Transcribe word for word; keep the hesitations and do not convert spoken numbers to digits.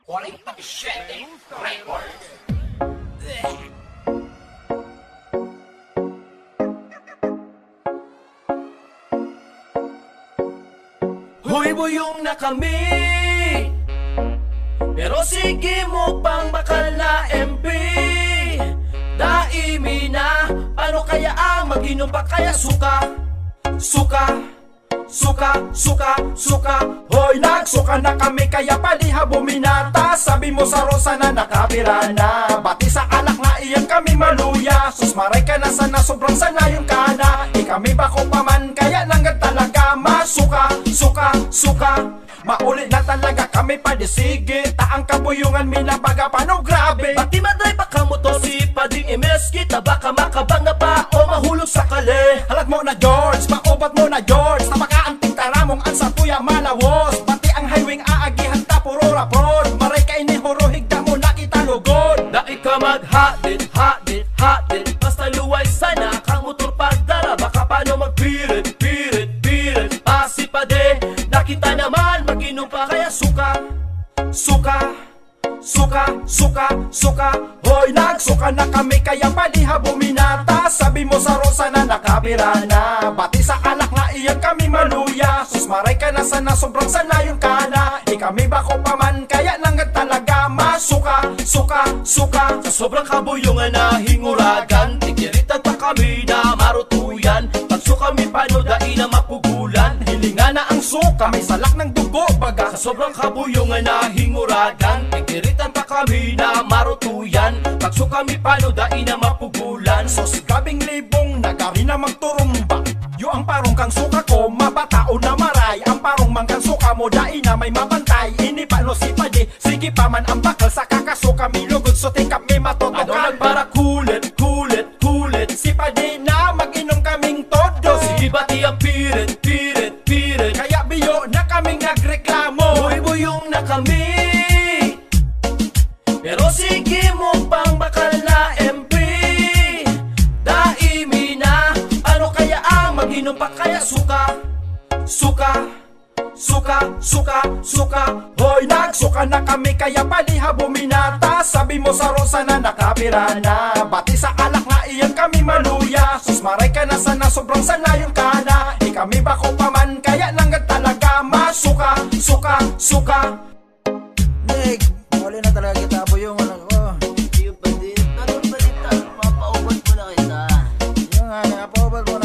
Forty-seven Records. Hoy, buyong na kami, pero sige mo pang bakal na M P. Dai mi na, paano kaya ang mag-inom pa kaya suka? Suka, suka, suka, suka. Hoy, nagsuka na kami, kaya palihabo mi na. Ta sabi mo sa rosa na nakapira na. Bati sa alak na iyan kami maluya. Sus, maray ka na sana, sobrang sanayon ka na. Ikami bako pa man, kaya nanggad talaga masuka, suka, suka. Mauli na talaga kami pa di sige. Ta ang kabuyungan mi na baga pa no grabe. Bati madray pa kamo to si Pading M S, kita baka makabanga pa o mahulog sa kali. Halat mo na, George, paubat mo na, George. Tapaka ang tingtaramong ang satuya malawos. Pati ang highway aagihan ta puro rapod. Maray ka ini, huro higda mo na kita lugod. Dai ka maghadit, hadit, hadit. Basta luway sana kang motor pagdara. Baka paano magpirit, pirit, pirit. Pasi pa de, na kita naman mag-inom pa kaya suka, suka, suka, suka, suka. Hoy, nagsuka na kami kaya palihabo mi na. Ta sabi mo sa rosa na nakapira na. Bati sa alak na iyan kami maluya. Sus, maray ka na sana, sobrang sanayon ka na. Ikami bako pa man, kaya nanggad talaga masuka, suka, suka. Sa sobrang kabuyungan na hinguragan, tigiritan pa kami na marutuyan. Pagsuka mi pano dai na mapugulan. Hilinga na ang suka, may salak ng dugo baga. Sa sobrang kabuyungan na hinguragan, tigiritan pa kami na marutuyan. Pagsuka mi pano dai na mapugulan. Sus, gabing libong, nagari na magturumba. Yo ang parong kang suka ko, mabataon na maray. Ang parong man kang suka mo, dai na may mabantay. Ini pa no si Padi, sige pa man ang bakal sa kakasuka mi lugod, so tingkap mi matotokan. Ano nagparakulit, kulit, kulit? Si Padi na mag-inom kaming todo. Sige, bati ang pirit, pirit, pirit. Kaya biyo na kaming nagreklamo. Hoy, buyong na kami. Pero sige mo pang bakal na M P. Dai mi na, ano kaya ang mag-inom pa kaya suka? Suka, suka, suka, suka. Hoy, nagsuka na kami kaya palihabo mi na. Ta sabi mo sa rosa na nakapira na. Bati sa alak na iyan kami maluya. Sus, maray ka na sana, sobrang sanayon ka na. Ikami bako pa man, kaya nanggad talaga masuka, suka, suka. Nig, huli na talaga kita, buyong, ano ko. Iyo pa din. Ano pa din ta? Mapaubat mo na kita. Yung nga, napaubat mo